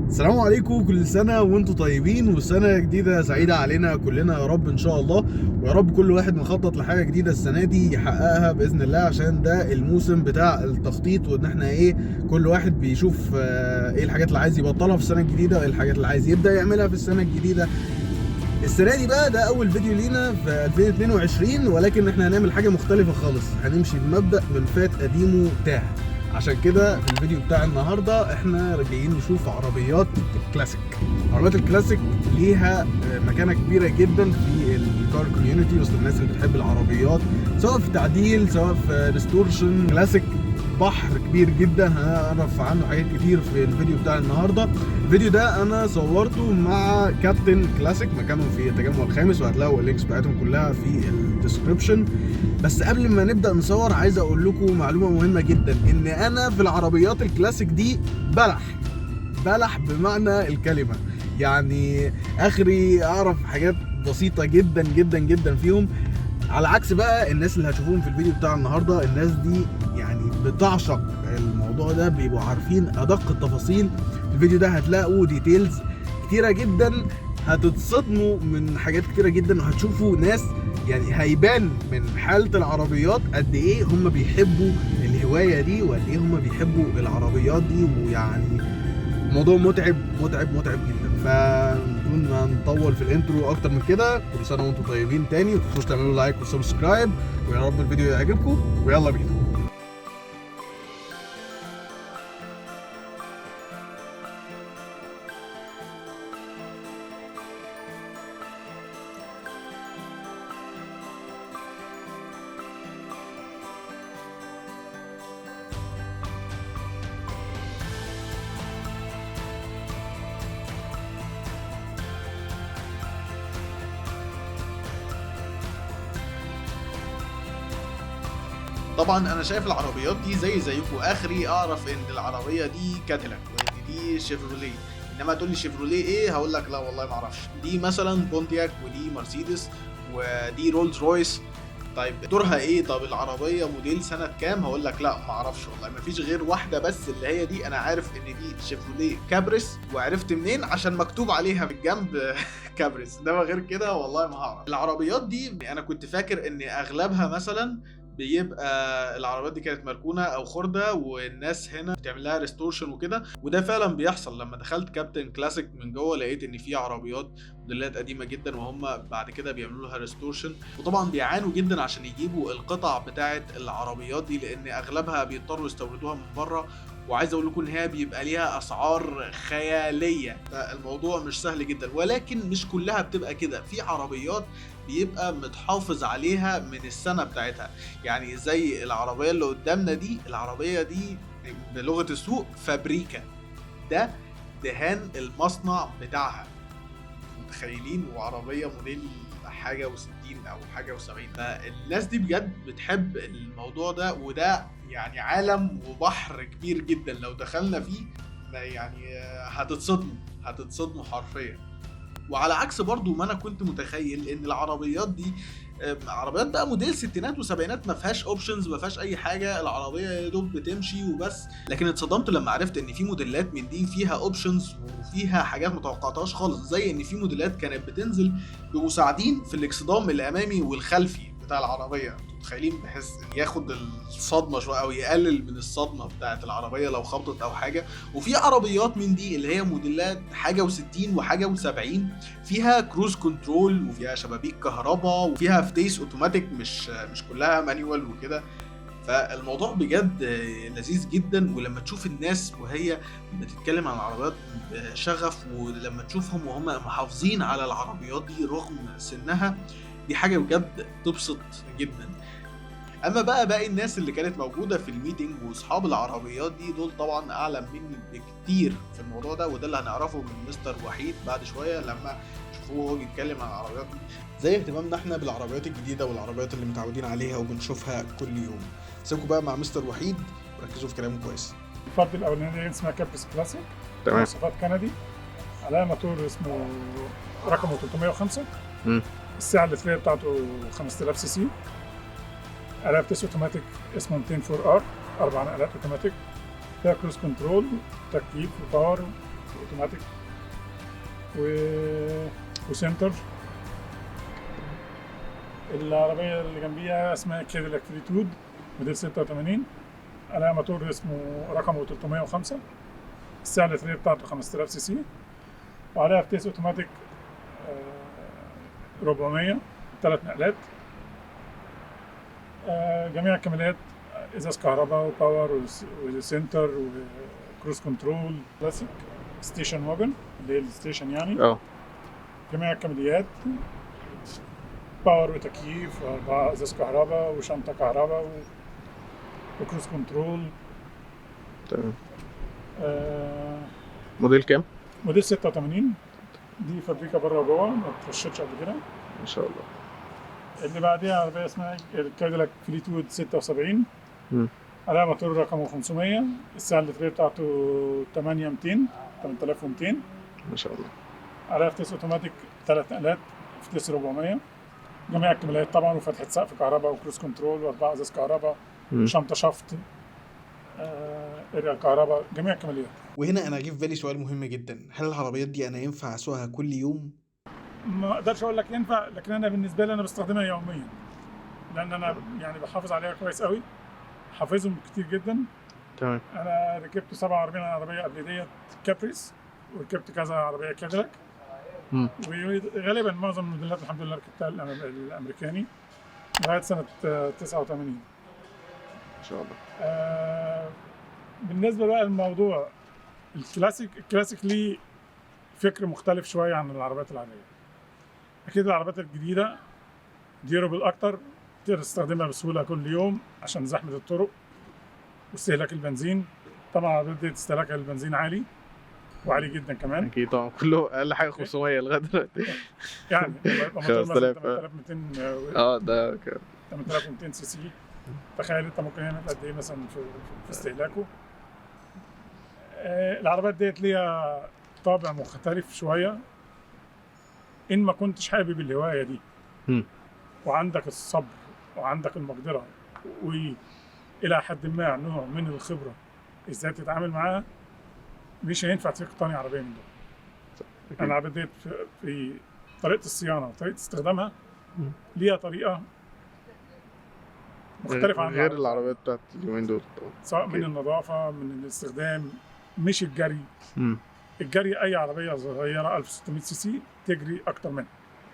السلام عليكم، كل سنة وانتم طيبين وسنة جديدة سعيدة علينا كلنا يا رب ان شاء الله. ويا رب كل واحد مخطط لحاجة جديدة السنة دي يحققها بإذن الله، عشان ده الموسم بتاع التخطيط، وان احنا ايه كل واحد بيشوف ايه الحاجات اللي عايز يبطلها في السنة الجديدة وايه الحاجات اللي عايز يبدأ يعملها في السنة الجديدة. السنة دي بقى ده أول فيديو لينا في 2022، ولكن احنا هنعمل حاجة مختلفة خالص. هنمشي بمبدأ من فات قديمة تاه. عشان كده في الفيديو بتاع النهارده احنا جايين نشوف عربيات الكلاسيك. عربيات الكلاسيك ليها مكانه كبيرة جدا في ال car community، وسط الناس اللي بتحب العربيات، سواء في تعديل سواء في restoration. كلاسيك بحر كبير جدا، هنعرف عنه حاجات كتير في الفيديو بتاع النهارده. الفيديو ده انا صورته مع كابتن كلاسيك، مكانهم في التجمع الخامس، وهتلاقوا ال links بتاعتهم كلها في ال description. بس قبل ما نبدا نصور عايز اقول لكم معلومة مهمة جدا، ان انا في العربيات الكلاسيك دي بلح بلح بمعنى الكلمة. يعني اخري اعرف حاجات بسيطة جدا جدا جدا فيهم، على عكس بقى الناس اللي هتشوفوهم في الفيديو بتاع النهارده. الناس دي يعني بتعشق الموضوع ده، بيبقوا عارفين ادق التفاصيل. في الفيديو ده هتلاقوا details كتيرة جدا، هتتصدموا من حاجات كتيرة جدا، وهتشوفوا ناس يعني هيبان من حالة العربيات قد ايه هم بيحبوا الهواية دي، وقد ايه هم بيحبوا العربيات دي. ويعني موضوع متعب متعب متعب جدا. فبدون ما نطول في ال intro اكتر من كده، كل سنة وانتم طيبين تاني، وتنسوش تعملوا like و subscribe، ويا رب الفيديو يعجبكم، ويلا بينا. طبعا انا شايف العربيات دي زي زيكم، اخري اعرف ان العربية دي كاديلاك وان دي شيفروليه، انما تقول لي شيفروليه ايه هقول لك لا والله ما اعرفش. دي مثلا بونتياك، ودي مرسيدس، ودي رولز رويس. طيب دورها ايه؟ طب العربية موديل سنة كام؟ هقول لك لا ما اعرفش والله، ما فيش غير واحدة بس اللي هي دي. انا عارف ان دي شيفروليه كابريس، وعرفت منين؟ عشان مكتوب عليها في الجنب كابريس، انما غير كده والله ما هعرف. العربيات دي انا كنت فاكر ان اغلبها مثلا بيبقى العربيات دي كانت مركونة او خرده والناس هنا بتعمل لها restoration وكده، وده فعلا بيحصل. لما دخلت كابتن كلاسيك من جوه لقيت ان في عربيات موديلات قديمة جدا وهم بعد كده بيعملوا لها restoration، وطبعا بيعانوا جدا عشان يجيبوا القطع بتاعه العربيات دي لان اغلبها بيضطروا يستوردوها من بره. وعايز اقول لكم ان هي بيبقى ليها اسعار خيالية، فالموضوع مش سهل جدا. ولكن مش كلها بتبقى كده، في عربيات بيبقى متحافظ عليها من السنة بتاعتها. يعني زي العربية اللي قدامنا دي، العربية دي بلغه السوق فابريكا، ده دهان المصنع بتاعها، متخيلين؟ وعربية موديل حاجة و60 او حاجة و70. فالناس دي بجد بتحب الموضوع ده، وده يعني عالم وبحر كبير جدا لو دخلنا فيه يعني هتتصدموا حرفيا. وعلى عكس برضو ما انا كنت متخيل ان العربيات دي عربيات بقى موديل ستينات وسبعينات ما فيهاش options، ما فيهاش اي حاجة، العربية يا دوب بتمشي وبس. لكن اتصدمت لما عرفت ان في موديلات من دي فيها options وفيها حاجات ما توقعتهاش خالص، زي ان في موديلات كانت بتنزل بمساعدين في الاكسدام الامامي والخلفي بتاع العربية. انتوا متخيلين؟ بحيث ان ياخد الصدمة شوية او يقلل من الصدمة بتاعه العربية لو خبطت او حاجة. وفي عربيات من دي اللي هي موديلات حاجة و60 وحاجه و70 فيها cruise control وفيها شبابيك كهرباء وفيها فتيس اوتوماتيك، مش كلها manual وكده. فالموضوع بجد لذيذ جدا. ولما تشوف الناس وهي بتتكلم عن العربيات بشغف، ولما تشوفهم وهم محافظين على العربيات دي رغم سنها، دي حاجة بجد تبسط جدا. اما بقى باقي الناس اللي كانت موجودة في ال meeting واصحاب العربيات دي، دول طبعا اعلم مني بكتير في الموضوع ده، وده اللي هنعرفه من مستر وحيد بعد شوية لما تشوفوه وهو بيتكلم عن العربيات دي. زي اهتمامنا احنا بالعربيات الجديدة والعربيات اللي متعودين عليها وبنشوفها كل يوم. سيبكم بقى مع مستر وحيد وركزوا في كلامه كويس. الفرد الاولانية اسمها كابريس كلاسيك، تمام. مواصفات كندي، عليها موتور اسمه رقمه 305. السعة اللتريه بتاعته 5000 سي سي، عليها فتيس اوتوماتيك اسمه 204 R، اربع نقلات اوتوماتيك، فيها cruise control، تكييف و power. اوتوماتيك و center. العربية اللي جنبيها اسمها كاديلاك فليتوود موديل 86، عليها موتور اسمه رقمه 305، السعة اللترية بتاعته 5000 سي سي، وعليها فتيس اوتوماتيك 400، 3 نقلات، جميع الكماليات، ازاز كهرباء و power و center و cruise control. كلاسيك station wagon اللي هي ال station يعني. جميع الكماليات، power وتكييف واربعة ازاز كهرباء وشنطة كهرباء و cruise control. تمام. موديل كام؟ موديل 86، دي فابريكا بره وجوه، ما اترشتش قبل كده ما شاء الله. اللي بعديها عربية اسمها الكاديلاك فليتوود 76، عليها موتور رقمه 500، السعة اللترية بتاعته 8200 8200 ما شاء الله. عليها فتيس اوتوماتيك 3 نقلات، فتيس 400، جميع الكماليات طبعا، وفتحة سقف كهرباء و cruise control واربع ازاز كهرباء، شنطة شفط، اريال كهرباء، جميع الكماليات. وهنا انا جه في بالي سؤال مهم جدا، هل العربيات دي انا ينفع اسوقها كل يوم؟ ما اقدرش اقول لك ينفع، لكن انا بالنسبة لي انا بستخدمها يوميا، لان انا يعني بحافظ عليها كويس قوي، حافظهم كتير جدا. تمام. انا ركبت 47 عربية قبل ديت كابريس، وركبت كذا عربية كاديلاك، وغالبا معظم الموديلات الحمد لله ركبتها الامريكاني لغاية سنة 89 ان شاء الله. بالنسبة بقى للموضوع الكلاسيك، الكلاسيك ليه فكر مختلف شوية عن العربيات العادية. اكيد العربيات الجديدة durable اكتر، تقدر تستخدمها بسهولة كل يوم عشان زحمة الطرق واستهلاك البنزين. طبعا العربيات دي استهلاكها البنزين عالي وعالي جدا كمان. اكيد طبعا، كله اقل حاجة 500 لغاية دلوقتي يعني يبقى موتور مثلا 8200، ده 8200 سي سي، تخيل انت ممكن يعمل قد ايه مثلا في استهلاكه. العربيات ديت ليها طابع مختلف شوية. ان ما كنتش حابب الهواية دي وعندك الصبر وعندك المقدرة والى حد ما نوع من الخبرة ازاي تتعامل معاها، مش هينفع تقتني عربية من دول. انا العربية ديت في طريقه الصيانة وطريقه استخدامها ليها طريقه مختلفة عن غير العربيات بتاعت اليومين دول طبعا، سواء من النظافة، من الاستخدام، مش الجري. الجري اي عربية صغيرة 1600 سي سي تجري اكتر منها.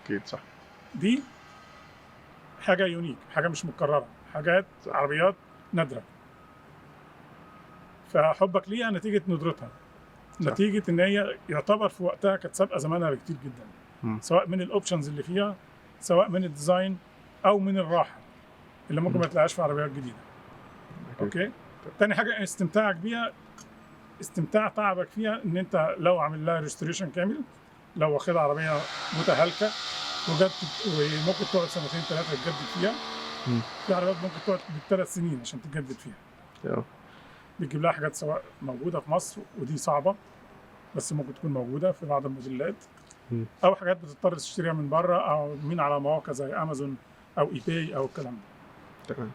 اكيد صح. دي حاجة unique، حاجة مش متكررة، حاجات صح. عربيات نادرة، فحبك ليها نتيجة ندرتها، نتيجة ان هي يعتبر في وقتها كانت سابقه زمانها بكتير جدا. سواء من ال options اللي فيها، سواء من ال design، او من الراحة اللي ممكن ما تلاقيهاش في عربيات جديدة. okay. تاني حاجة استمتاعك بيها، استمتاع تعبك فيها، ان انت لو عامل لها restoration كامل، لو واخدها عربية متهالكه وجدت، وممكن تقعد سنتين ثلاثة تجدد فيها. في عربيات ممكن تقعد بالثلاث سنين عشان تجدد فيها. بتجيب لها حاجات سواء موجودة في مصر، ودي صعبة بس ممكن تكون موجودة في بعض الموديلات، او حاجات بتضطر تشتريها من بره او من على مواقع زي امازون او eBay او الكلام ده. تمام.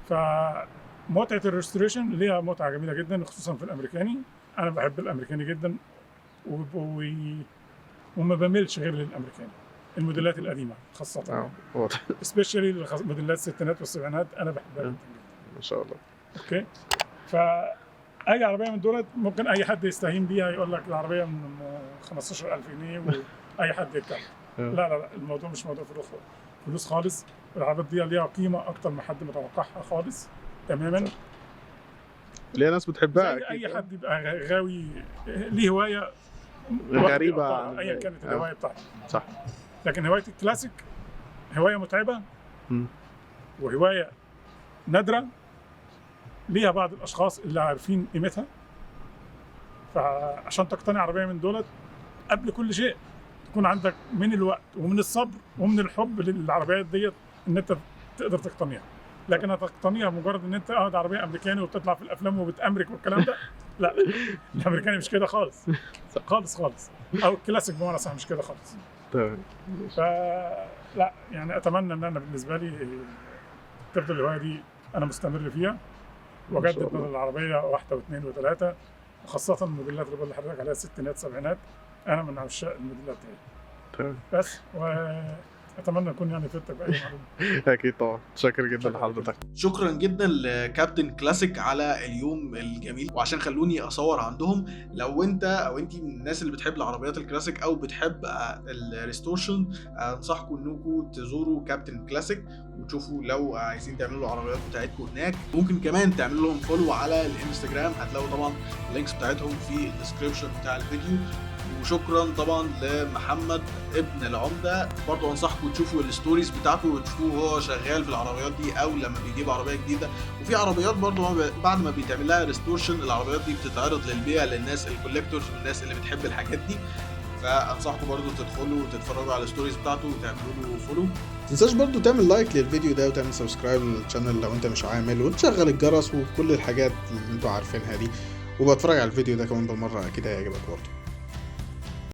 فمتعه ال restoration ليها متعه جميلة جدا، خصوصا في الامريكاني. انا بحب الامريكاني جدا وما بميلش غير للامريكاني، الموديلات القديمة خاصة. واضح. especially موديلات الستينات والسبعينات انا بحبها جدا جدا. ما شاء الله. okay. فاي عربية من دولت ممكن اي حد يستهين بيها، يقول لك العربية من 15000 جنيه واي حد يركبها. لا لا لا، الموضوع مش موضوع فلوس خالص. العربيات دي ليها قيمة اكتر ما حد متوقعها خالص تماما. ليها ناس بتحبها. زي اي حد يبقى غاوي ليه هواية غريبة ايا كانت الهواية بتاعته. صح. لكن هواية الكلاسيك هواية متعبة وهوايه نادرة، ليها بعض الاشخاص اللي عارفين قيمتها. فعشان تقتني عربية من دولت، قبل كل شيء تكون عندك من الوقت ومن الصبر ومن الحب للعربيات ديت ان انت تقدر تقتنيها. لكن هتقتنيها مجرد ان انت قاعد عربية امريكاني وبتطلع في الافلام وبتامرك والكلام ده، لا، الامريكاني مش كده خالص خالص خالص، او الكلاسيك بمعنى صح مش كده خالص. تمام. فلا يعني اتمنى ان انا بالنسبة لي تفضل الهواية دي انا مستمر فيها، واجدد من العربية واحدة واثنين وثلاثة، وخاصة الموديلات اللي بقول لحضرتك عليها، الستينات سبعينات. انا من عشاق الموديلات دي. بس واتمنى اكون يعني فدتك باي معلومه. اكيد طبعا، شاكر جدا لحضرتك. شكرا جدا لكابتن كلاسيك على اليوم الجميل، وعشان خلوني اصور عندهم. لو انت او انت من الناس اللي بتحب العربيات الكلاسيك او بتحب ال restoration، انصحكم انكم تزوروا كابتن كلاسيك وتشوفوا لو عايزين تعملوا العربيات بتاعتكم هناك. ممكن كمان تعملوا لهم follow على الانستجرام، هتلاقوا طبعا ال links بتاعتهم في ال description بتاع الفيديو. وشكرا طبعا لمحمد ابن العمده، برضو انصحكم تشوفوا ال stories بتاعته وتشوفوه هو شغال في العربيات دي او لما بيجيب عربية جديده. وفي عربيات برضو بعد ما بيتعمل لها restoration العربيات دي بتتعرض للبيع للناس ال collectors والناس اللي بتحب الحاجات دي، فانصحكم برضو تدخلوا وتتفرجوا على ال stories بتاعته وتعملوا له follow. متنساش برضو تعمل like للفيديو ده وتعمل subscribe لل channel لو انت مش عامل، وتشغل الجرس وكل الحاجات اللي انتوا عارفينها دي. وبتفرج على الفيديو ده كمان بالمره، اكيد هيعجبك برضو.